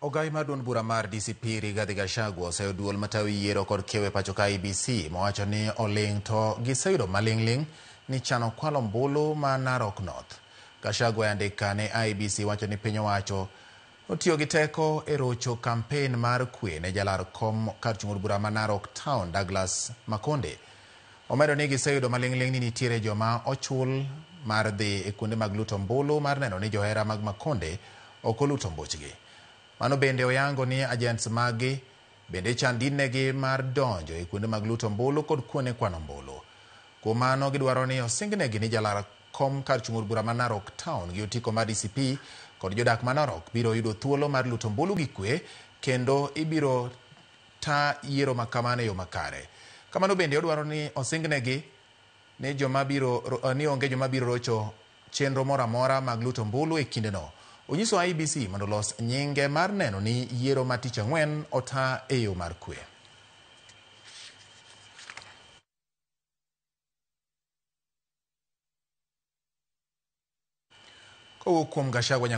Ogai mar duond bura mar DCP Rigathi Gachagua oseyo duol matayo yiero kod kiewo e pacho ka IEBC mowacho ni oling' to giseyudo maling'ling' ni chano kwalo ombulu ma Narok North. Gachagua e andika ne IEBC wacho ni piny owacho otiyo gi teko e rocho kampen mar kwe ne jalar kom kar chung' od bura ma Narok Town Douglas Makonde. Omedo ni giseyudo maling'ling' ni nitiere joma ochul mar dhi e kuonde mag luto ombulu mar neno ni johera mag Makonde ok oluto ombuchgi. Mano bende oyango ni agents maggi bende chandinegi mar donjo e kuonde mag luto ombulu kod kuonde kwano ombulu. Kuom mano gidwaro ni osingnegi ni jalar kom kar chung' od bura ma Narok Town gi otiko mar DCP kod jodak ma Narok biro yudo thuolo mar luto ombulu gi kwe kendo ibiro ta yiero ma kamano e yo makare. Kamano bende odwaro ni osingnegi ni joma biro ni onge joma biro rocho chenro moro amora mag luto ombulu e kindeno. Onyiso IEBC mondo olos nyinge mar neno ni yiero ma tich ang'wen ota e yo mar kwe. Kowuok kuom Gachagua.